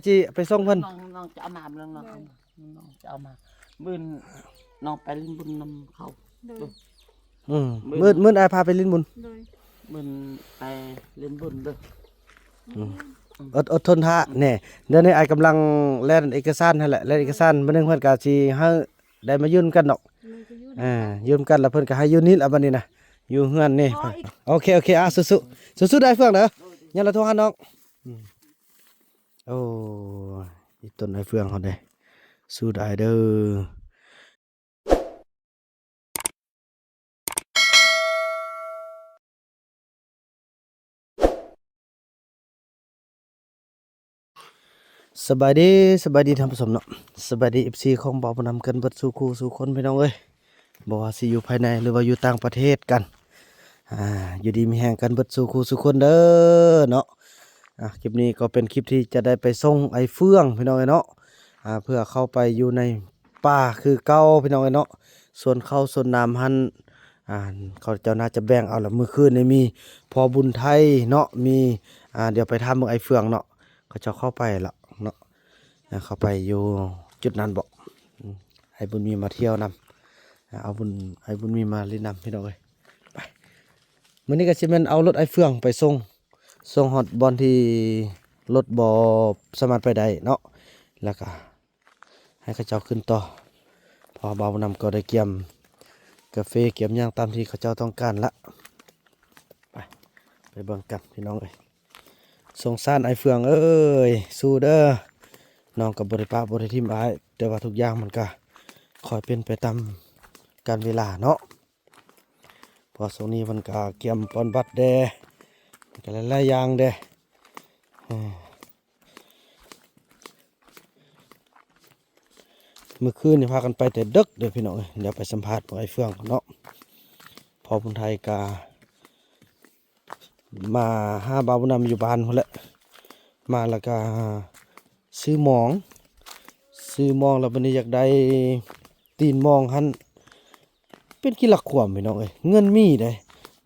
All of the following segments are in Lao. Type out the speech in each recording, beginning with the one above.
ຊິໄປສົ່ງເພິ່ນ. ນ້ອງ ນ້ອງຈະເອົາມາ ນ້ອງ ນ້ອງຈະເອົາມາ. ມື້ອື່ນນ້ອງໄປຫຼິ້ນບຸນນຳເຂົາ. ໂດຍ. ອືມ ມື້ອື່ນອ້າຍພາໄປຫຼິ້ນບຸນ. ໂດຍ. ມື້ອື່ນໄປຫຼິ້ນບຸນເດີ. ອືມ ອືມ ອົດ ອົດທົນຖ້າແນ່. ດຽວນີ້ອ້າຍກຳລັງແລ່ນເອກະສານຫັ້ນແຫຼະ ແລ່ນເອກະສານ. ມື້ໜຶ່ງເພິ່ນກະຊິໃຫ້ໄດ້ມາຢູ່ນຳກັນດອກ. ເອີ ຢູ່ນຳກັນລະເພິ່ນກະໃຫ້ຢູ່ນີ້ລະບັດນີ້ນະ ຢູ່ເຮືອນນີ້. ໂອເຄ ໂອເຄ ອ່າ ສູ້ໆ ສູ້ໆ ເດີອ້າຍເຟືອງເດີ. ໂດຍ ໂດຍ. ຍັງລະໂທຫານ້ອງ. ອືມ ໂອ້ ອີ່ຕົນອ້າຍເຟືອງເຮົາເດ້ ສູ້ໄດ້ເດີ. ສະບາຍດີ ສະບາຍດີທ່ານຜູ້ຊົມເນາະ ສະບາຍດີ ເອັຟຊີ ຂອງບ່າວບຸນນຳກັນເບິດສູ່ຄູ່ສູ່ຄົນພີ່ນ້ອງເອີຍ. ບໍ່ວ່າຊິຢູ່ພາຍໃນ ຫຼືວ່າຢູ່ຕ່າງປະເທດກັນ ອ່າ ຢູ່ດີມີແຮງກັນເບິດສູ່ຄູ່ສູ່ຄົນເດີເນາະ. ອ່າ ຄລິບນີ້ກໍເປັນຄລິບທີ່ຈະໄດ້ໄປສົ່ງອ້າຍເຟືອງພີ່ນ້ອງເອີຍເນາະ ອ່າ ເພື່ອເຂົ້າໄປຢູ່ໃນປ່າຄືເກົ່າພີ່ນ້ອງເອີຍເນາະ. ສວນເຂົ້າສວນນາມຫັ້ນ ອ່າ ເຂົາເຈົ້າໜ້າຈະແບ່ງເອົາລະ. ມື້ຄືນນີ້ມີພໍ່ບຸນໄທເນາະ ມີ ອ່າ ດຽວໄປຖາມເບິ່ງອ້າຍເຟືອງເນາະ ເຂົາເຈົ້າເຂົ້າໄປລະເນາະ. ອ່າ ເຂົ້າໄປຢູ່ຈຸດນັ້ນບໍ? ອືມ ໃຫ້ບຸນມີມາທ່ຽວນຳ ອ່າ ເອົາບຸນ ໃຫ້ບຸນມີມາຫຼິ້ນນຳພີ່ນ້ອງເອີຍ. ໄປ ມື້ນີ້ກໍຊິແມ່ນເອົາລົດອ້າຍເຟືອງໄປສົ່ງ ສົ່ງຮອດບ່ອນທີ່ລົດບໍ່ສາມາດໄປໄດ້ເນາະ ແລ້ວກໍໃຫ້ເຂົາເຈົ້າຂຶ້ນຕໍ່ ເພາະວ່າບ່າວບຸນນຳກໍໄດ້ກຽມກາເຟ ກຽມຫຍັງຕາມທີ່ເຂົາເຈົ້າຕ້ອງການລະ. ໄປ ໄປເບິ່ງກັນພີ່ນ້ອງເອີຍ. ສົງສານອ້າຍເຟືອງເອີຍ ສູ້ເດີ. ນ້ອງກໍບໍ່ໄດ້ປະບໍ່ໄດ້ຖິ້ມອ້າຍ ແຕ່ວ່າທຸກຢ່າງມັນກະຄ່ອຍເປັນໄປຕາມການເວລາເນາະ ເພາະຊ່ວງນີ້ເພິ່ນກະກຽມປ່ອນບັດແດ່ ກະຫຼາຍໆຢ່າງແດ່. ເອີ ມື້ຄືນນີ້ພາກັນໄປແຕ່ເດິກເດີພີ່ນ້ອງເອີຍ. ດຽວໄປສຳພາດພວກອ້າຍເຟືອງກ່ອນເນາະ. ພໍ່ບຸນໄທກະມາຫາບ່າວບຸນນຳຢູ່ບ້ານພຸ້ນແຫຼະ ມາແລ້ວກະຊື້ມອງ ຊື້ມອງແລ້ວບັດນີ້ຢາກໄດ້ຕີນມອງຫັ້ນ ເປັນຂີ້ລັກຄວາມພີ່ນ້ອງເອີຍ. ເງິນມີເດ້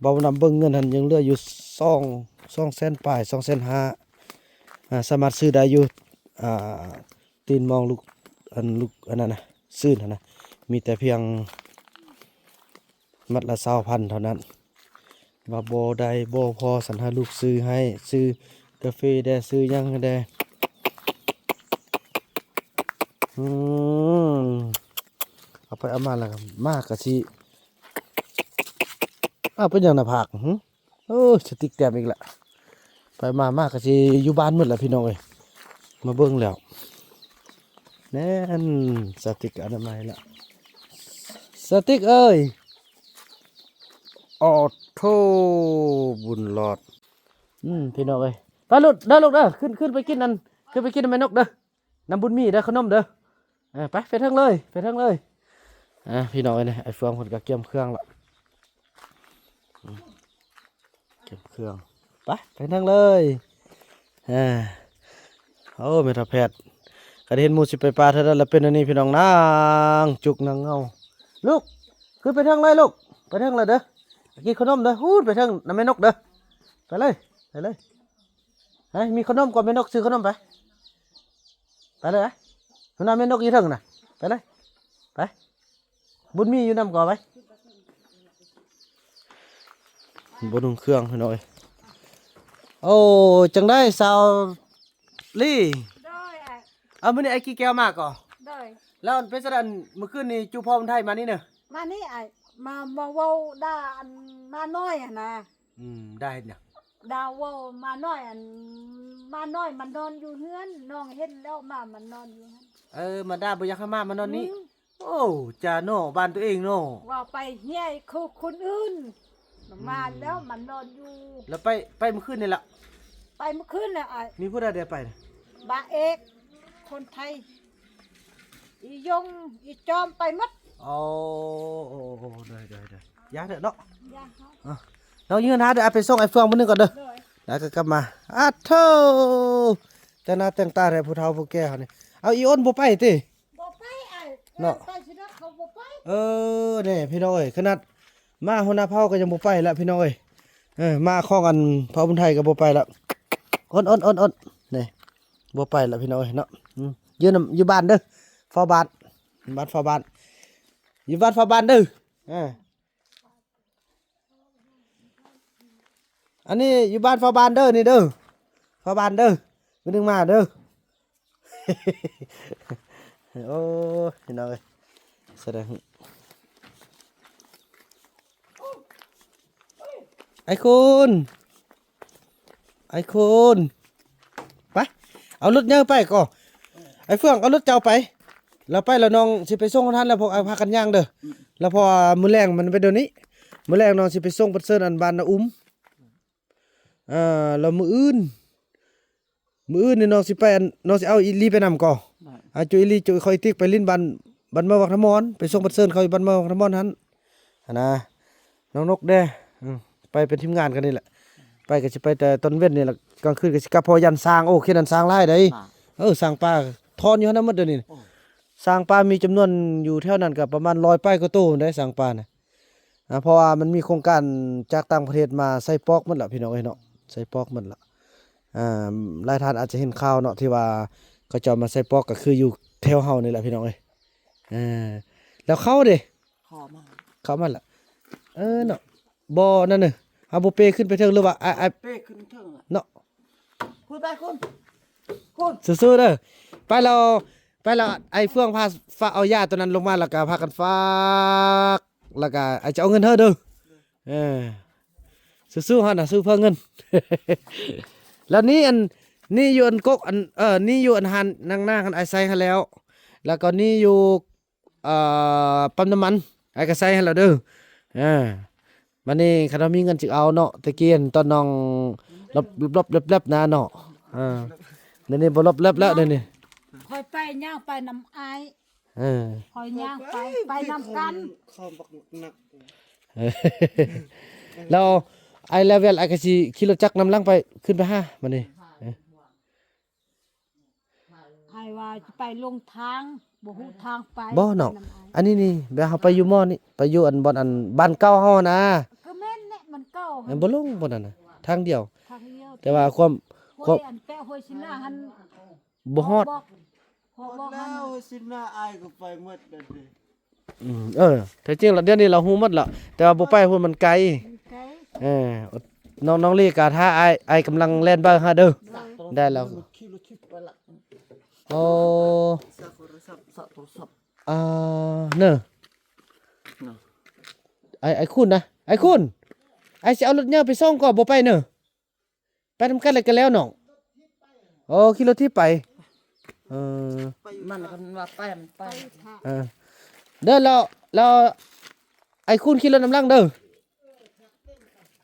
ບ່າວບຸນນຳເບິ່ງເງິນຫັ້ນຍັງເຫຼືອຢູ່ສອງ ສອງແສນປາຍ ສອງແສນຫ້າ ອ່າ ສາມາດຊື້ໄດ້ຢູ່ ອ່າ ຕີນມອງລູກ ອັນ ລູກ ອັນນັ້ນນະ ຊື່ນຫັ້ນນະ ມີແຕ່ພຽງມັດລະຊາວພັນເທົ່ານັ້ນ. ວ່າບໍ່ໄດ້ບໍ່ພໍ ຊັ້ນໃຫ້ລູກຊື້ໃຫ້ ຊື້ກາເຟແດ່ ຊື້ຫຍັງແດ່. ອືມ ເອົາໄປເອົາມາແລ້ວກໍ ມາກໍຊິ ອ້າວ ເປັນຫຍັງໜ້າຜາກ? ຫື? ໂອ້ຍ ສະຕິກແຕ້ມອີກລະ. ໄປມາ ມາກໍຊິຢູ່ບ້ານໝົດລະພີ່ນ້ອງເອີຍ. ມາເບິ່ງແລ້ວ ແໜ້ນ ສະຕິກອະນາໄມລະ ສະຕິກເອີຍ. ໂອ້ໂທ້ ບຸນລອດ. ອືມ ພີ່ນ້ອງເອີຍ ໄປລູກເດີ ລູກເດີ ຂຶ້ນ ຂຶ້ນໄປກິນອັນ ຂຶ້ນໄປກິນນຳແມ່ນົກເດີ. ນຳບຸນມີເດີ ຂະໜົມເດີ. ເອີ ໄປ ໄປເທິງເລີຍ ໄປເທິງເລີຍ. ອ່າ ພີ່ນ້ອງເອີຍ ອ້າຍເຟືອງເພິ່ນກໍກຽມເຄື່ອງລະ ອືມ ກຽມເຄື່ອງ ໄປ ໄປເທິງເລີຍ. ອ່າ ໂອ້ ແມ່ນເຖົ້າແພດ ຄັນເຫັນໝູ່ຊິໄປປ່າເທື່ອໃດລະເປັນອັນນີ້ ພີ່ນ້ອງ ນັ່ງຈຸກນັ່ງເຫງົາ. ລູກ ຂຶ້ນໄປເທິງເລີຍລູກ ໄປເທິງເລີຍເດີ ກິນຂະໜົມເດີ. ພຸ້ນ ໄປເທິງນຳແມ່ນົກເດີ ໄປເລີຍ ໄປເລີຍ. ເຮີ້ຍ ມີຂະໜົມກວ່າແມ່ນົກ ຊື້ຂະໜົມໄປ ໄປເລີຍ. ຫາແມ່ນົກຢູ່ເທິງນະ ໄປເລີຍ ໄປ. ບຸນມີຢູ່ນຳກໍໄປ. ບໍ່ນຸ່ງເຄື່ອງພີ່ນ້ອງເອີຍ. ໂອ້ ຈັ່ງໃດສາວລີ? ໂດຍ ອ້າຍ. ເອົາ ມື້ນີ້ອ້າຍກີ່ແກ້ວມາກໍ? ໂດຍ. ແລ້ວເປັນຈັ່ງໃດ ມື້ຄືນນີ້ຈູ່ພໍ່ບຸນໄທມານີ້ເນີ? ມານີ້ອ້າຍ ມາ ມາເວົ້າດ່າອັນໝານ້ອຍຫັ້ນນະ. ອືມ ດ່າເຮັດຫຍັງ? ດ່າເວົ້າໝານ້ອຍ ອັນໝານ້ອຍມັນນອນຢູ່ເຮືອນ ນ້ອງເຫັນແລ້ວໝາມັນນອນຢູ່ຫັ້ນ. ເອີ ມາດ່າບໍ່ຢາກໃຫ້ໝາມານອນນີ້. ອືມ. ໂອ້ ຈາເນາະ ບ້ານຕົວເອງເນາະ ວ່າໄປເຮຍຄືຄົນອື່ນ. ອືມ ມາແລ້ວມັນນອນຢູ່. ແລ້ວໄປ ໄປມື້ຄືນນີ້ລະ? ໄປມື້ຄືນແລ້ວອ້າຍ. ມີຜູ້ໃດໄດ້ໄປນະ? ບ່າເອກ ຄົນໄທ ອີຢົງ ອີຈອມ ໄປໝົດ. ໂອ້ ໂອ້ ໂອ້ ໂດຍ ໂດຍ ໂດຍ. ຢ່າເຖາະເນາະ ຢ່າເຮົາ ເອີ ນ້ອງຢູ່ເຮືອນຫາເດີ ໄປສົ່ງອ້າຍເຟືອງມື້ໜຶ່ງກ່ອນເດີ. ໂດຍ. ແລ້ວກໍກັບມາ. ອາໂທ້ ແຕ່ງໜ້າແຕ່ງຕາແທ້ຜູ້ເຖົ້າຜູ້ແກ່ເຮົານີ້. ເອົາ ອີໂອນບໍ່ໄປຕິ? ບໍ່ໄປອ້າຍ. ເນາະ ໄປຊິໄດ້ ເຂົາບໍ່ໄປ. ເອີ ແນ່ພີ່ນ້ອງເອີຍ ຂະໜາດມາຫົວໜ້າເຜົ່າກໍຍັງບໍ່ໄປລະພີ່ນ້ອງເອີຍ. ເອີ ມາຂອງອັນເຜົ່າບຸນໄທກໍບໍ່ໄປລະ. ອົນໆໆໆ ນີ້ ບໍ່ໄປລະພີ່ນ້ອງເອີຍເນາະ. ອືມ ຢູ່ນຳ ຢູ່ບ້ານເດີ ເຝົ້າບ້ານ ບ້ານເຝົ້າບ້ານ ຢູ່ບ້ານເຝົ້າບ້ານເດີ. ເອີ ອັນນີ້ຢູ່ບ້ານເຝົ້າບ້ານເດີ ນີ້ເດີ ເຝົ້າບ້ານເດີ ມື້ໜຶ່ງມາເດີ. ໂອ້ຍ ພີ່ນ້ອງເອີຍ ສະແດງ ອ້າຍຄູນ ອ້າຍຄູນ ໄປ ເອົາລົດໃຫຍ່ໄປກໍ ໄອ້ເຟືອງ ເອົາລົດເຈົ້າໄປ ແລ້ວໄປ ແລ້ວນ້ອງຊິໄປສົ່ງທ່ານ ແລ້ວພວກອ້າຍພາກັນຍ່າງເດີ ແລ້ວເພາະວ່າມື້ແລງມັນໄປດຽວນີ້ ມື້ແລງນ້ອງຊິໄປສົ່ງປະເຊີນ ອັນບ້ານນາອຸມ ເອີ ແລ້ວມື້ອື່ນ ມື້ອື່ນນີ້ນ້ອງຊິໄປ ອັນ ນ້ອງຊິເອົາອີ່ຫຼີໄປນຳກໍ ໄດ້ ອາ ຈຸອີ່ຫຼີ ຈຸຂ້ອຍຕິກໄປຫຼິ້ນບ້ານ ບ້ານເມືອງວັດທະມອນ ໄປສົ່ງປະເຊີນເຂົາຢູ່ບ້ານເມືອງວັດທະມອນຫັ້ນ ຫັ້ນນະ ນ້ອງນົກເດ້ ອືມ ໄປເປັນທີມງານກັນນີ້ແຫຼະ ໄປກໍຊິໄປແຕ່ຕອນເວັນນີ້ແຫຼະ ກາງຄືນກໍຊິກັບ ເພາະຢ້ານຊ້າງ ໂອ້ ເຂດນັ້ນຊ້າງຫຼາຍໃດ໋ ເອີ ຊ້າງປ່າຖອນຢູ່ຫັ້ນນະໝົດດຽວນີ້ ໂອ້ ຊ້າງປ່າມີຈຳນວນຢູ່ແຖວນັ້ນກໍປະມານຮ້ອຍປາຍກວ່າໂຕໄດ໋ ຊ້າງປ່ານະ ອາ ເພາະວ່າມັນມີໂຄງການຈາກຕ່າງປະເທດມາໃສ່ປອກໝົດລະ ພີ່ນ້ອງເອີຍເນາະ ໃສ່ປອກໝົດລະ ອາ ຫຼາຍທ່ານອາດຈະເຫັນຂ່າວເນາະ ທີ່ວ່າເຂົາເຈົ້າມາໃສ່ປອກ ກໍຄືຢູ່ແຖວເຮົານີ້ແຫຼະ ພີ່ນ້ອງເອີຍ ເອີ ແລ້ວເຂົ້າເດ ເຂົ້າມາ ເຂົ້າມາລະ ເອີເນາະ ບໍ່ນັ້ນເນາະ ເຮົາບໍ່ເປຂຶ້ນໄປເທິງ ຫຼືວ່າ ອາ ອາ ເປຂຶ້ນເທິງລະ ເນາະ ຄຸນໄປ ຄຸນ ຄຸນ ສູ້ໆເດີ ໄປແລ້ວ ໄປແລ້ວ ໄອ້ເຟືອງພາ ຝາກເອົາຢາຕົວນັ້ນລົງມາ ແລ້ວກໍພາກັນຝາກ ແລ້ວກໍອ້າຍຈະເອົາເງິນໃຫ້ເດີ ເອີ ສູ້ໆ ເຮົານະ ສູ້ເພື່ອເງິນ ແລ້ວນີ້ ອັນ ນີ້ຢູ່ອັນກົກ ອັນ ເອີ ນີ້ຢູ່ອັນຮ້ານນາງນາງຫັ້ນ ອ້າຍໃສ່ໃຫ້ແລ້ວ ແລ້ວກໍນີ້ຢູ່ ເອີ ປ້ຳນ້ຳມັນ ອ້າຍກໍໃສ່ໃຫ້ແລ້ວເດີ ເອີ ບາດນີ້ຄັນເຮົາມີເງິນຈຶ່ງເອົາເນາະ ແຕ່ກີ້ຕອນນ້ອງຫຼົບໆແລັບໆນະເນາະ ເອີ ດຽວນີ້ບໍ່ຫຼົບແລັບແລ້ວ ດຽວນີ້ ຂ້ອຍໄປ ຍ່າງໄປນຳອ້າຍ ເອີ ຂ້ອຍຍ່າງໄປ ໄປນຳກັນ ເຂົ້າບັກໜັກ ແລ້ວອ້າຍແລ້ວວຽກ ອ້າຍກໍຊິຂີ່ລົດຈັກນຳຫຼັງໄປ ຂຶ້ນໄປຫາ ບາດນີ້ ເອີ ອ້າຍວ່າຈະໄປຫຼົງທາງ ບໍ່ຮູ້ທາງໄປ ບໍ່ເນາະ ນຳອ້າຍ ອັນນີ້ນີ້ ແບບເຮົາໄປຢູ່ໝໍນີ້ ໄປຢູ່ອັນບ່ອນອັນບ້ານເກົ່າເຮົານະ ກໍແມ່ນແຫຼະ ມັນເກົ່າ ແມ່ນບໍ່ຫຼົງບ່ອນນັ້ນນະ ທາງດຽວ ທາງດຽວ ແຕ່ວ່າຄວາມ ຄວາມ ຫ້ວຍອັນແປະຫ້ວຍຊິນາຫັ້ນ ບໍ່ຮອດ ຮອດບໍ່ ຮອດບໍ່ ແລ້ວຊິນາອ້າຍກໍໄປໝົດແລ້ວເດ ອືມ ເອີ ແທ້ຈິງລະ ດຽວນີ້ລາວຮູ້ໝົດລະ ແຕ່ວ່າບໍ່ໄປພຸ້ນມັນໄກ ມັນໄກ ເອີ ນ້ອງ ນ້ອງລີກະຖ້າອ້າຍ ອ້າຍກຳລັງແລ່ນໄປຫາເດີ ໄດ້ແລ້ວ ໂອ້ ສາກໂທລະສັບ ສາກໂທລະສັບ ອ່າ ເນີ ອ້າຍ ອ້າຍຄຸນນະ ອ້າຍຄຸນ ອ້າຍຊິເອົາລົດໃຫຍ່ໄປສົ່ງກໍບໍ່ໄປເນີ ໄປນຳກັນແລ້ວກໍແລ້ວນ້ອງ ໂອ້ ຂີ່ລົດຖີບໄປ ເອີ ມັນຄັນວ່າໄປມັນໄປ ເອີ ເດີ ແລ້ວ ແລ້ວອ້າຍຄູນຂີ່ລົດນຳຫຼັງເດີ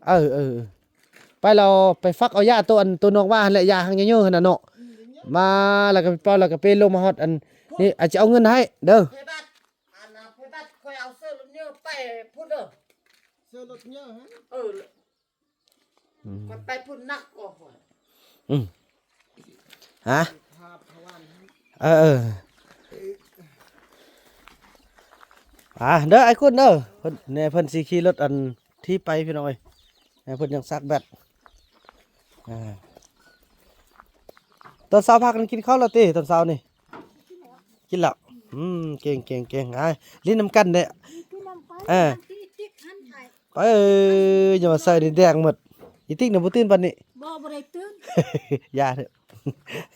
ເອີ ເອີ ເອີ ໄປແລ້ວໄປຝາກເອົາຢາໂຕ ອັນ ໂຕນ້ອງວ່າຫັ້ນແຫຼະ ຢາຫັງເຍີໆຫັ້ນນະເນາະ ມາແລ້ວກໍໄປເປົ່າ ແລ້ວກໍໄປລົງມາຮອດອັນນີ້ ອາດຈະເອົາເງິນໃຫ້ເດີ ເພບັດ ອັນ ເພບັດ ຂ້ອຍເອົາເສື້ອລົດເຍີໄປພຸ້ນເດີ ເສື້ອລົດເຍີ ເອີ ອືມ ມັນໄປພຸ້ນໜັກກວ່າຂ້ອຍ ອືມ ຮະ ເອີ ເອີ ອ່າ ເດີ ອ້າຍຄຸນເດີ ເພິ່ນ ແນ່ ເພິ່ນຊິຂີ່ລົດອັນຖີບໄປ ພີ່ນ້ອງເອີຍ ແນ່ ເພິ່ນຍັງຊັກແບັດ ອ່າ ຕອນເຊົ້າພາກັນກິນເຂົ້າແລ້ວຕິ ຕອນເຊົ້ານີ້? ກິນແລ້ວ ອືມ ເກັ່ງໆໆ ອ້າຍ ຫຼິ້ນນຳກັນເດ້ ເອີ ໄປ ຢ່າມາໃສ່ນີ້ແດງໝົດ ອີຕິກນະບໍ່ຕື່ນປານນີ້ ບໍ່ ບໍ່ໄດ້ຕື່ນ ຢ່າເຖາະ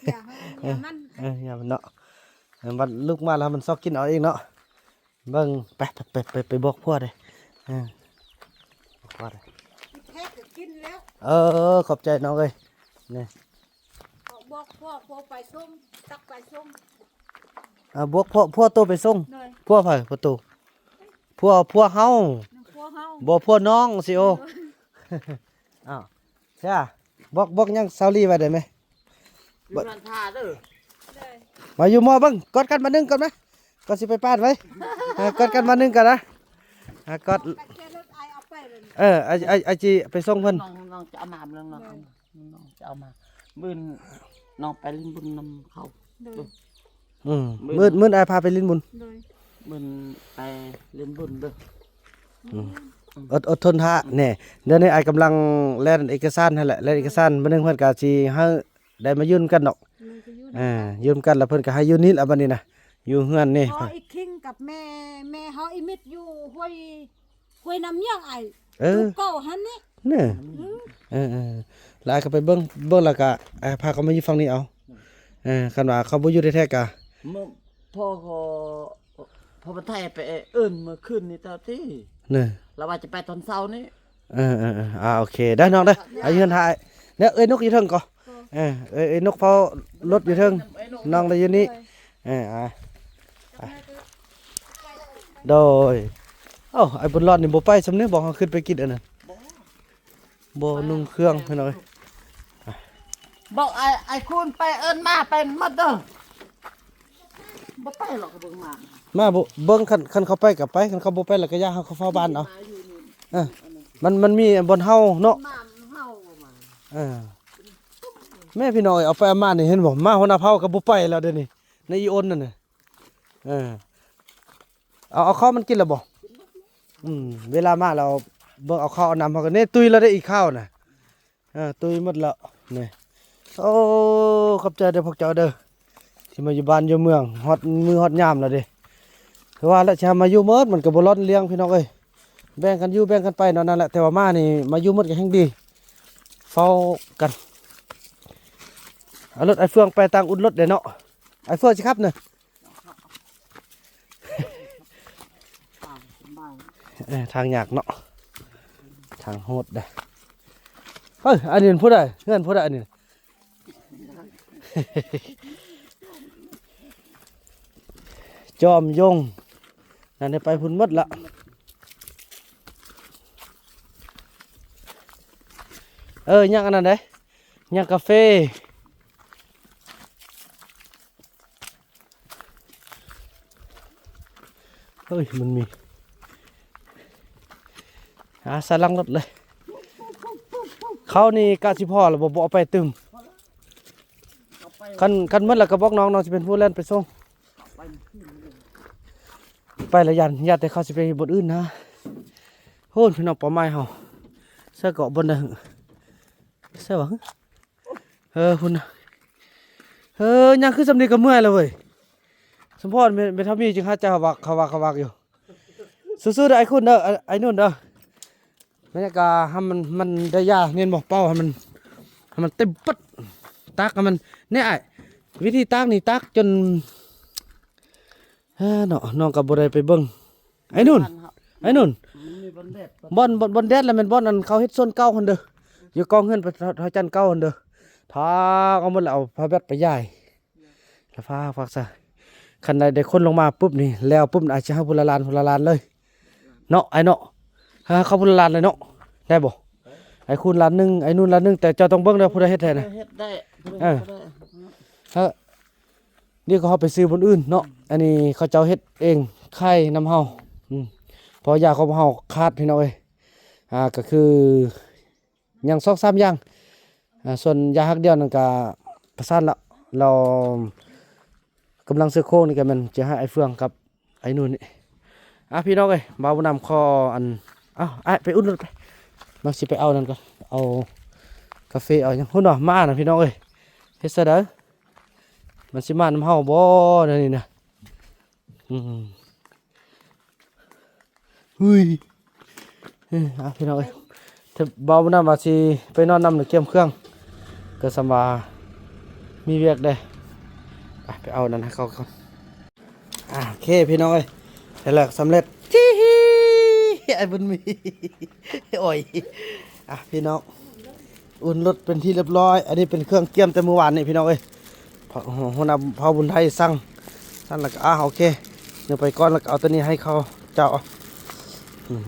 ຢ່າ ເອີ ຢ່າມັນ ເອີ ຢ່າມັນເນາະ ເອີ ບັດລຸກມາແລ້ວມັນຊອກກິນເອົາເອງເນາະ ເບິ່ງ ໄປ ໄປ ໄປ ໄປບອກຜົວເດ້ ເອີ ບອກຜົວເດ້ ແທ້ກໍກິນແລ້ວ ເອີ ຂອບໃຈນ້ອງເອີຍ ນີ້ ບອກຜົວ ຜົວໄປສົ່ງ ຕັກໄປສົ່ງ ອ່າ ບອກຜົວ ຜົວໂຕໄປສົ່ງ ໂດຍ ຜົວໃຜ? ຜົວໂຕ ຜົວ ຜົວເຮົາ ຜົວເຮົາ ບໍ່ ຜົວນ້ອງຊິໂອ ໂດຍ ອ້າວ ເຊຍ ບອກ ບອກຫຍັງສາວລີໄວ້ໄດ້ໄໝ? ຢູ່ເຮືອນທ່າເດີ ມາຢູ່ໝໍ້ເບິ່ງ ກອດກັນບາດໜຶ່ງກ່ອນມາ ກ່ອນຊິໄປປາດໄວ້ ເອີ ກອດກັນບາດໜຶ່ງກ່ອນນະ ອ່າ ກອດ ເອີ ອ້າຍ ອ້າຍ ອ້າຍຈິໄປສົ່ງເພິ່ນ ນ້ອງ ນ້ອງຈະເອົາມາເບິ່ງ ນ້ອງເອົາມາ ນ້ອງຈະເອົາມາ ມື້ອື່ນນ້ອງໄປຫຼິ້ນບຸນນຳເຂົາ ໂດຍ ອືມ ມື້ອື່ນ ມື້ອື່ນອ້າຍພາໄປຫຼິ້ນບຸນ ໂດຍ ມື້ອື່ນໄປຫຼິ້ນບຸນເດີ ອືມ ອືມ ອົດ ອົດທົນຖ້າ ແນ່ ດຽວນີ້ອ້າຍກຳລັງແລ່ນເອກະສານຫັ້ນແຫຼະ ແລ່ນເອກະສານ ມື້ໜຶ່ງເພິ່ນກະຊິໃຫ້ໄດ້ມາຢູ່ນຳກັນດອກ ມັນກໍຢູ່ນຳ ອ່າ ກັນ ຢູ່ນຳກັນ ແລ້ວເພິ່ນກໍໃຫ້ຢູ່ນີ້ລະບັດນີ້ນະ ຢູ່ເຮືອນນີ້ ພໍ່ອີຄິງກັບແມ່ ແມ່ເຮົາອີມິດຢູ່ຫ້ວຍ ຫ້ວຍນ້ຳຍຽງ ອ້າຍ ເອີ ຕູເກົ່າຫັ້ນນີ້ ເນາະ ອືມ ເອີໆ ແລ້ວອ້າຍກໍໄປເບິ່ງ ເບິ່ງແລ້ວກໍ ອ່າ ພາເຂົາມາຢູ່ຝັ່ງນີ້ເອົາ ເອີ ຄັນວ່າເຂົາບໍ່ຢູ່ແທ້ໆກໍ ພໍ່ກໍ ພໍ່ບັນໄທໄປເອີ້ນມື້ຄືນນີ້ຕາຕິ ເນາະ ລາວວ່າຈະໄປຕອນເຊົ້ານີ້ ເອີໆໆ ອ່າ ໂອເຄ ໄດ້ນ້ອງເດີ ອາ ຢູ່ເຮືອນຖ້າອ້າຍ ເດີ ເອີຍນົກຢູ່ເທິງກໍ ເອີ ເອີຍນົກເຝົ້າລົດຢູ່ເທິງ ນ້ອງລະຢູ່ນີ້ ເອີ ອ່າ ໂດຍ ເອົ້າ ອ້າຍບຸນລອດນີ້ບໍ່ໄປຊ່ຳນີ້ ບອກເຮົາຂຶ້ນໄປກິນອັນນັ້ນ ບໍ່ນຸ່ງເຄື່ອງພີ່ນ້ອງເອີຍ ບອກອ້າຍ ອ້າຍຄູນໄປເອີ້ນມາໄປໝົດເດີ ບໍ່ໄປຫຼອກ ເບິ່ງມາ ມາບໍ່ ເບິ່ງ ຄັນ ຄັນເຂົາໄປກໍໄປ ຄັນເຂົາບໍ່ໄປແລ້ວກໍຢ່າ ເຮົາກໍເຝົ້າບ້ານເອົາ ເອີ ມັນ ມັນມີບ່ອນເຮົາເນາະ ເອີ ແມ່ພີ່ນ້ອງເອີຍ ເອົາໄປເອົາມານີ້ ເຫັນບໍ່ ມາຫົວໜ້າເຜົ່າກໍບໍ່ໄປແລ້ວເດນີ້ ໃນອີ່ອົນນັ້ນນະ ເອີ ເອົາ ເອົາເຂົ້າມັນກິນແລ້ວບໍ່? ອືມ ເວລາມາແລ້ວເບິ່ງເອົາເຂົ້າເອົານ້ຳ ເຮົາກໍເນ ຕຸ້ຍແລ້ວເດ້ ອີກຄາວນະ ເອີ ຕຸ້ຍໝົດແລ້ວນີ້ ໂອ້ ຂອບໃຈເດີພວກເຈົ້າເດີ ທີ່ມາຢູ່ບ້ານຢູ່ເມືອງ ຮອດມື້ຮອດຍາມແລ້ວເດ້ ຄືວ່າແຫຼະ ຊິໃຫ້ມາຢູ່ໝົດ ມັນກໍບໍ່ລ້ອນລຽງພີ່ນ້ອງເອີຍ ແບ່ງກັນຢູ່ແບ່ງກັນໄປເນາະ ນັ້ນແຫຼະ ແຕ່ວ່າມານີ້ ມາຢູ່ໝົດກໍແຮ່ງດີ ເຝົ້າກັນ ເອົາລົດອ້າຍເຟືອງໄປ ຕ່າງອຸ່ນລົດເດ້ເນາະ ອ້າຍເຟືອງຊິຂັບນະ ເອີ ທາງຍາກເນາະ ທາງໂຫດເດ້ ເຮີ້ຍ ອັນນີ້ຜູ້ໃດ ເຮືອນຜູ້ໃດອັນນີ້ ຈອມຍົງ ນັ້ນໄດ້ໄປພຸ້ນໝົດລະ ເອີ ຍັງອັນນັ້ນເດ້ ຍັງກາເຟ ເຮີ້ຍ ມັນມີ ຫາໃສ່ຫຼັງລົດເລີຍ ເຂົານີ້ກະຊິພໍແລ້ວບໍ່ ບໍ່ເອົາໄປຕື່ມ ຄັນ ຄັນໝົດແລ້ວກໍບອກນ້ອງ ນ້ອງຊິເປັນຜູ້ແລ່ນໄປສົ່ງ ໄປລະຢ້ານ ຢ້ານແຕ່ເຂົາຊິໄປບ່ອນອື່ນນະ ໂຫ ພີ່ນ້ອງ ເປົ້າໝາຍເຮົາ ໃສເກາະບ່ອນໃດ ໃສວະ ເອີ ພຸ້ນນະ ເອີ ຍ່າງຂຶ້ນຊ່ຳນີ້ກໍເມື່ອຍແລ້ວເວີຍ ສົມພອນ ແມ່ນ ແມ່ນເທົ່າມີຈຶ່ງຫາຈະຫາວັກ ຫາວັກ ຫາວັກຢູ່ ສູ້ໆເດີ ອ້າຍຄຸນເດີ ອ້າຍ ອ້າຍນຸ່ນເດີ ບັນຍາກາດໃຫ້ມັນ ມັນໄດ້ຢາ ແມ່ນບໍ່ ເປົ່າໃຫ້ມັນ ໃຫ້ມັນເຕັມປຶດ ຕັກໃຫ້ມັນ ນີ້ອ້າຍ ວິທີຕັກນີ້ ຕັກຈົນ ເອີ ເນາະ ນ້ອງກໍບໍ່ໄດ້ໄປເບິ່ງ ໄອ້ນຸ່ນ ໄອ້ນຸ່ນ ມັນມີບ່ອນແດດ ບ່ອນ ບ່ອນ ບ່ອນແດດລະແມ່ນບ່ອນອັນເຂົາເຮັດສວນເກົ່າຫັ້ນເດີ ຢູ່ກອງເຮືອນພະເຖົ້າຈັນເກົ່າຫັ້ນເດີ ຖາກເອົາໝົດແລ້ວ ເອົາຜ້າແບັດໄປຢາຍ ລະຝາກ ຝາກຊະ ຄັນໄດ້ ໄດ້ຄົນລົງມາປຸບນີ້ ແລ້ວປຸບອາດຊິເອົາຜູ້ລະລ້ານ ຜູ້ລະລ້ານເລີຍເນາະ ອ້າຍເນາະ ຫາເຂົາຜູ້ລະລ້ານເລີຍເນາະ ໄດ້ບໍ່? ໄອ້ຄູນລ້ານໜຶ່ງ ໄອ້ນູນລ້ານໜຶ່ງ ແຕ່ເຈົ້າຕ້ອງເບິ່ງເດີ ຜູ້ໃດເຮັດແທ້ນະ ເຮັດໄດ້ ເອີ ເຮົາ ດຽວກໍເຮົາໄປຊື້ບ່ອນອື່ນເນາະ ອັນນີ້ເຂົາເຈົ້າເຮັດເອງ ຂາຍນຳເຮົາ ອືມ ເພາະຢາຂອງພວກເຮົາຂາດ ພີ່ນ້ອງເອີຍ ອ່າ ກໍຄືຍັງສອງສາມຢ່າງ ອ່າ ສ່ວນຢາຮັກດຽວນັ້ນກໍປະສານລະ ລາວກຳລັງເຊືອໂຄງນີ້ ກໍແມ່ນຈະໃຫ້ອ້າຍເຟືອງກັບ ໄອ້ນູນນີ້ ອ່ະ ພີ່ນ້ອງເອີຍ ບ່າວບຸນນຳຂໍອັນ ເອົ້າ ອ້າຍໄປອຸ່ນລົດໄປ ມັນຊິໄປເອົານັ້ນກ່ອນ ເອົາກາເຟ ເອົາຫຍັງ ພຸ້ນເນາະ ມານະ ພີ່ນ້ອງເອີຍ ເຮັດຊະໃດ ມັນຊິມານຳເຮົາບໍ່ແນວນີ້ນະ ອືມ ຫຸຍ ເອີ ອ່ະ ພີ່ນ້ອງເອີຍ ເອີ ບ່າວບຸນນຳວ່າຊິໄປນອນນຳ ກຽມເຄື່ອງ ກໍສ່ຳວ່າມີວຽກແດ່ ໄປ ໄປເອົານັ້ນໃຫ້ເຂົາກ່ອນ ອ່າ ໂອເຄ ພີ່ນ້ອງເອີຍ ໄດ້ແລ້ວ ສຳເລັດ ຈີ່ ອ້າຍບຸນມີ ໂອ້ຍ ອ່ະ ພີ່ນ້ອງ ອຸ່ນລົດເປັນທີ່ຮຽບຮ້ອຍ ອັນນີ້ເປັນເຄື່ອງກຽມແຕ່ມື້ວານນີ້ ພີ່ນ້ອງເອີຍ ເພາະຫົວໜ້າເຜົ່າບຸນໄທສັ່ງ ຊັ້ນແລ້ວກໍ ອ່າ ໂອເຄ ເອົາໄປກ່ອນ ແລ້ວກໍເອົາໂຕນີ້ໃຫ້ເຂົາເຈົ້າ ອືມ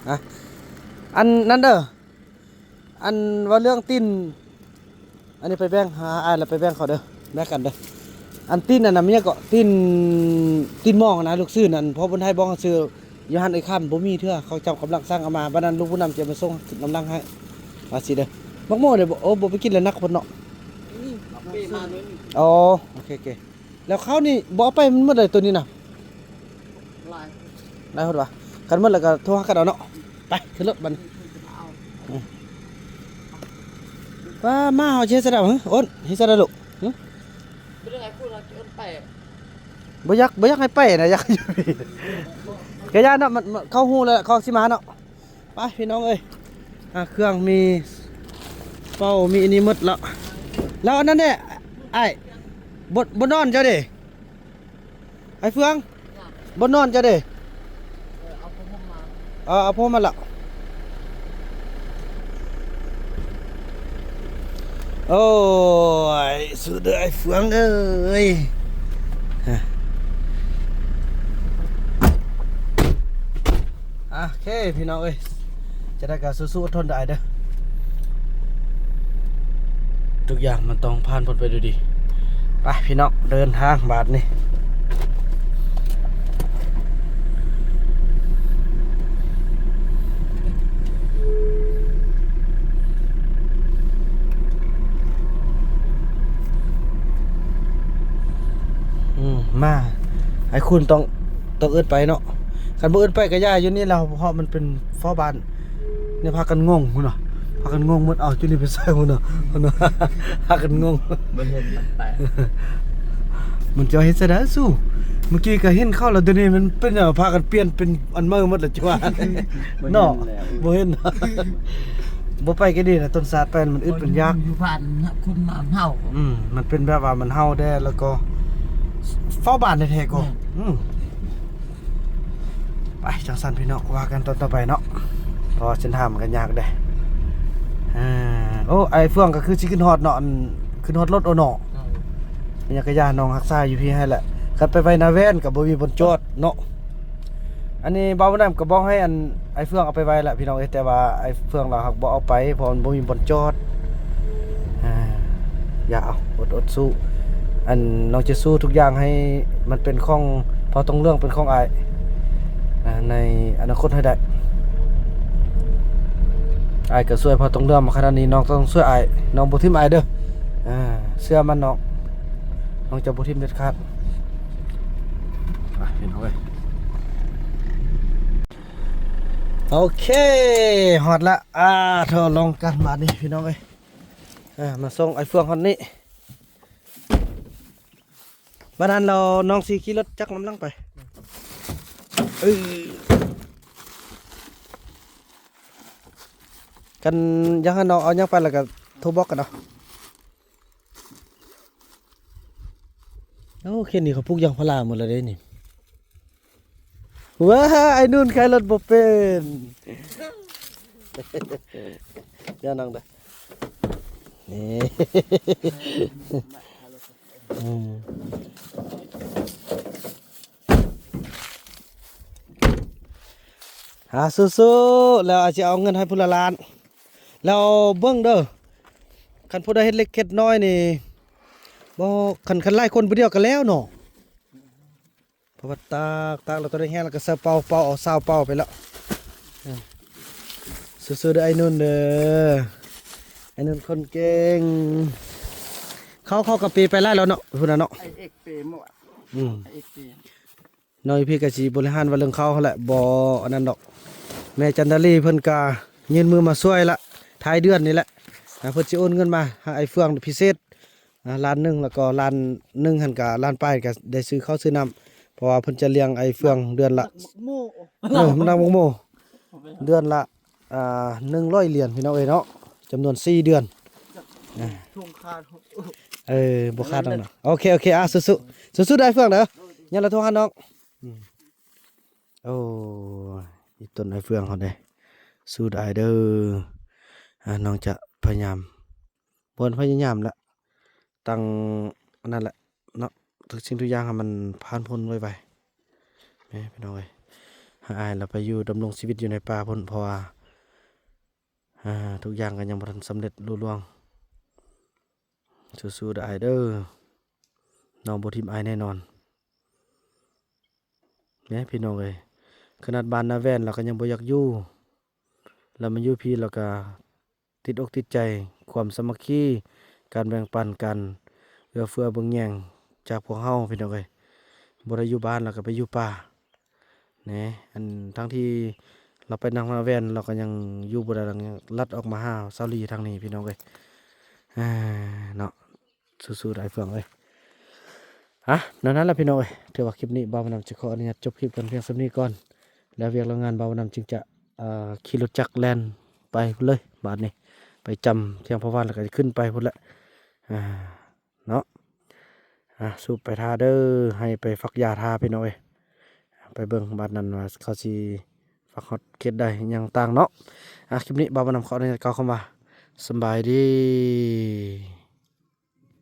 ອ່ະ ອັນນັ້ນເດີ ອັນວ່າເລື່ອງຕີນ ອັນນີ້ໄປແບ່ງຫາອ້າຍ ແລ້ວໄປແບ່ງເຂົາເດີ ແບ່ງກັນເດີ ອັນຕີນອັນນັ້ນມັນຫຍັງເກາະ ຕີນ ຕີນມອງນະ ລູກຊື່ນັ້ນ ພໍ່ບຸນໄທບອກເຮົາຊື້ ຢູ່ຫັ້ນເອີຍ ຄຳບໍ່ມີເທື່ອ ເຂົາເຈົ້າກຳລັງສັ່ງເອົາມາ ບັດນັ້ນລູກບຸນນຳຈະມາສົ່ງນຳຫຼັງໃຫ້ ວ່າຊີ້ເດີ ໝາກໂມເດ ໂອ້ ບໍ່ໄປກິນແລ້ວ ໜັກໂພດເນາະ ນີ້ ເປັນມາໜ້ອຍໜຶ່ງ ອໍ ໂອເຄໆ ແລ້ວເຂົານີ້ບໍ່ເອົາໄປ ມັນໝົດເລີຍ ໂຕນີ້ນະ ຫຼາຍ ຫຼາຍໂພດຫວາ ຄັນໝົດແລ້ວກໍໂທຫາກັນເອົາເນາະ ໄປ ຂຶ້ນລົດບັດນີ້ ເອົາ ອືມ ປ້າ ມາເຮົາຊິເຮັດຊັ້ນດອກ. ຫຶ ໂອນ ເຮັດຊັ້ນດອກລູກ. ຫຶ ບໍ່ຢາກ ບໍ່ຢາກໃຫ້ໄປນະ ຢາກຢູ່ພີ້. ກະຢ່າເນາະ ມັນ ມັນ ເຂົາຮູ້ແລ້ວ ເຂົາຊິມາເນາະ. ໄປພີ່ນ້ອງເອີຍ ອ່າ ເຄື່ອງມີເປົາ ມີອັນນີ້ໝົດແລ້ວ. ແລ້ວອັນນັ້ນເດ້ອ້າຍ ບ່ອນ ບ່ອນນອນເຈົ້າເດ້? ໄອ້ເຟືອງ ບ່ອນນອນເຈົ້າເດ້? ເອີ ເອົາຜ້າຫົ່ມມາ ເອີ ເອົາຜ້າຫົ່ມມາລະ. ໂອ້ຍ ສູ້ເດີໄອ້ເຟືອງເອີຍ. ໂອເຄພີ່ນ້ອງເອີຍ ຈັ່ງໃດກໍສູ້ໆ ອົດທົນເດີອ້າຍເດີ. ທຸກຢ່າງມັນຕ້ອງຜ່ານພົ້ນໄປດ້ວຍດີ. ໄປພີ່ນ້ອງ ເດີນທາງບາດນີ້. ອືມ ມາ ອ້າຍຄູນຕ້ອງ ຕ້ອງເອີ້ນໄປເນາະ. ຄັນບໍ່ເອີ້ນໄປກໍຢ່າ ຢູ່ນີ້ແຫຼະ ເພາະມັນເປັນຟ້າວບ້ານ. ນີ້ພາກັນງົງພຸ້ນນະ ພາກັນງົງໝົດ. ເອົ້າ ຈຸນີ້ໄປໃສພຸ້ນນະ ພຸ້ນນະ ພາກັນງົງ. ບໍ່ເຫັນມັນໄປ ມັນຈະເຮັດຈັ່ງໃດສູ້? ເມື່ອກີ້ກໍເຫັນເຂົາແລ້ວ ດຽວນີ້ມັນເປັນຫຍັງ ພາກັນປ່ຽນເປັນອັນໃໝ່ໝົດລະ ຈະວ່າເນາະ. ບໍ່ເຫັນ ບໍ່ໄປກໍດີນະ ຕົ້ນຊາດໄປມັນອຶດເປັນຢາກ ຢູ່ບ້ານຄົນມາເຮົາ. ອືມ ມັນເປັນແບບວ່າມັນເຮົາແດ່ ແລ້ວກໍເຝົ້າບ້ານແທ້ໆກໍ ອືມ. ໄປ ຈັ່ງຊັ້ນພີ່ນ້ອງ ວ່າກັນຕອນຕໍ່ໄປເນາະ ເພາະວ່າເສັ້ນທາງມັນກໍຍາກເດ້. ອ່າ ໂອ້ ອ້າຍເຟືອງກໍຄືຊິຂຶ້ນຮອດເນາະ ອັນ ຂຶ້ນຮອດລົດໂອເນາະ. ເອີ ຍັງກະຢ່າ ນ້ອງຮັກສາຢູ່ພີ້ໃຫ້ແຫຼະ. ຄັນໄປໄວ້ໜ້າແວ່ນກໍບໍ່ມີບ່ອນຈອດເນາະ. ອັນນີ້ບ່າວບຸນນຳກໍບອກໃຫ້ ອັນ ອ້າຍເຟືອງເອົາໄປໄວ້ແຫຼະພີ່ນ້ອງເອີຍ ແຕ່ວ່າອ້າຍເຟືອງລາວຫາກບໍ່ເອົາໄປ ເພາະມັນບໍ່ມີບ່ອນຈອດ. ອ່າ ຢ່າ ເອົາ ອົດ ອົດສູ້. ອັນ ນ້ອງຈະສູ້ທຸກຢ່າງໃຫ້ມັນເປັນຂອງພໍ່ຕົງເຫຼືອງ ເປັນຂອງອ້າຍ ອ່າ ໃນອະນາຄົດໃຫ້ໄດ້. ອ້າຍກໍຊ່ວຍພໍ່ຕົງເຫຼືອງມາຂະໜາດນີ້ ນ້ອງຕ້ອງຊ່ວຍອ້າຍ. ນ້ອງບໍ່ຖິ້ມອ້າຍເດີ. ອ່າ ເຊື່ອໝັ້ນນ້ອງ ນ້ອງຈະບໍ່ຖິ້ມເດັດຂາດ. ໄປພີ່ນ້ອງເອີຍ ໂອເຄ ຮອດລະ. ອ່າ ໂທ ລົງກັນບາດນີ້ພີ່ນ້ອງເອີຍ. ອ່າ ມາສົ່ງອ້າຍເຟືອງຮອດນີ້. ບາດນັ້ນແລ້ວນ້ອງຊິຂີ່ລົດຈັກນຳຫຼັງໄປ. ເອີ ຄັນຢາກໃຫ້ນ້ອງເອົາຫຍັງໄປແລ້ວກໍໂທບອກກັນເອົາ. ໂອ້ ເຂດນີ້ເຂົາປູກຢາງພາລາໝົດແລ້ວເດ້ນີ້. ວ້າ ໄອ້ນຸ່ນຂາຍລົດບໍ່ເປັນ. ຢ່ານັ່ງເດີ. ນີ້ ອືມ ຫາສູ້ໆ ແລ້ວອາດຊິເອົາເງິນໃຫ້ຜູ້ລະລ້ານ. ແລ້ວເບິ່ງເດີ ຄັນຜູ້ໃດເຮັດເລັກເຮັດນ້ອຍນີ້ ບໍ່ ຄັນ ຄັນຫຼາຍຄົນຜູ້ດຽວກໍແລ້ວເນາະ. ເພາະວ່າຕາກ ຕາກແລ້ວຕອນນີ້ແຫ້ງແລ້ວກໍໃສ່ເປົາ ເປົາເອົາຊາວເປົາໄປແລ້ວ. ເອີ ສູ້ໆເດີໄອ້ນຸ່ນເດີ ໄອ້ນຸ່ນຄົນເກັ່ງ. ເຂົາ ເຂົາກໍເປໄປຫຼາຍແລ້ວເນາະ ພຸ້ນນະເນາະ. ໄອ້ເອກເປໝົດ. ອືມ ໄອ້ເອກເປ. ນ້ອງອີພີກໍຊິບໍລິຫານວ່າເລື່ອງເຂົ້າຫັ້ນແຫຼະ ບໍ່ອັນນັ້ນດອກ. ແມ່ຈັນດາລີເພິ່ນກໍຍື່ນມືມາຊ່ວຍລະ ທ້າຍເດືອນນີ້ແຫຼະ ອ່າ ເພິ່ນຊິໂອນເງິນມາໃຫ້ອ້າຍເຟືອງພິເສດ ອ່າ ລ້ານໜຶ່ງ ແລ້ວກໍລ້ານໜຶ່ງຫັ້ນກະ ລ້ານປາຍກະໄດ້ຊື້ເຂົ້າຊື້ນ້ຳ ເພາະວ່າເພິ່ນຈະລ້ຽງອ້າຍເຟືອງເດືອນລະ ເອີ ມັນໜັກໝາກໂມ ເດືອນລະ ອ່າ ໜຶ່ງຮ້ອຍຫຼຽນ ພີ່ນ້ອງເອີຍເນາະ ຈຳນວນສີ່ເດືອນ. ເອີ ບໍ່ຂາດດອກເນາະ. ໂອເຄ ໂອເຄ ອ່າ ສູ້ໆ ສູ້ໆເດີອ້າຍເຟືອງເດີ. ຍັງລະໂທຫານ້ອງ. ອືມ ໂອ້ ອີຕົນອ້າຍເຟືອງເຮົາເດ້ ສູ້ໄດ້ເດີ. ອ່າ ນ້ອງຈະພະຍາຍາມ ບໍ່ພະຍາຍາມລະ ຕັ້ງອັນນັ້ນແຫຼະເນາະ ທຸກສິ່ງທຸກຢ່າງໃຫ້ມັນຜ່ານພົ້ນໄວໆ ແມ່ພີ່ນ້ອງເອີຍ. ໃຫ້ອ້າຍລະໄປຢູ່ດຳລົງຊີວິດຢູ່ໃນປ່າພຸ້ນ ເພາະວ່າ ອ່າ ທຸກຢ່າງກໍຍັງບໍ່ທັນສຳເລັດລຸລ່ວງ. ສູ້ໆເດີອ້າຍເດີ ນ້ອງບໍ່ຖິ້ມອ້າຍແນ່ນອນ. ແມ່ພີ່ນ້ອງເອີຍ ຂະໜາດບ້ານນາແວ່ນລາວກໍຍັງບໍ່ຢາກຢູ່ ລາວມາຢູ່ພີ້ລາວກໍຕິດອົກຕິດໃຈ ຄວາມສາມັກຄີ ການແບ່ງປັນ ການເອື້ອເຟື້ອເບິ່ງແຍງຈາກພວກເຮົາ ພີ່ນ້ອງເອີຍ. ບໍ່ໄດ້ຢູ່ບ້ານລາວກໍໄປຢູ່ປ່າ ແນ່ ອັນ ທັງທີ່ລາວໄປນາແວ່ນ ລາວກໍຍັງຢູ່ບໍ່ໄດ້ ລາວຍັງລັດອອກມາຫາສາວລີທາງນີ້ ພີ່ນ້ອງເອີຍ. ອ່າ ເນາະ ສູ້ໆ ໄດ້ເຟືອງເອີຍ. ອ່ະ ແນວນັ້ນລະພີ່ນ້ອງເອີຍ ຖືວ່າຄລິບນີ້ບ່າວບຸນນຳຈະຂໍອະນຸຍາດຈົບຄລິບກັນພຽງສ່ຳນີ້ກ່ອນ ແລ້ວວຽກແລ້ວງານບ່າວບຸນນຳຈຶ່ງຈະ ເອີ ຂີ່ລົດຈັກແລ່ນໄປພຸ້ນເລີຍ ບາດນີ້ ໄປຈຳທຽງພະວານ ແລ້ວກໍຈະຂຶ້ນໄປພຸ້ນແຫຼະ ອ່າ ເນາະ ອ່າ ສູ້ໄປທ່າເດີ ໃຫ້ໄປຟັກຢາທ່າພີ່ນ້ອງເອີຍ. ໄປເບິ່ງບາດນັ້ນວ່າເຂົາຊິຟັກຮອດເຂດໃດຫຍັງຕ່າງເນາະ. ອ່າ ຄລິບນີ້ບ່າວບຸນນຳຂໍອະນຸຍາດກ່າວຄຳວ່າ ສຳບາຍດີ.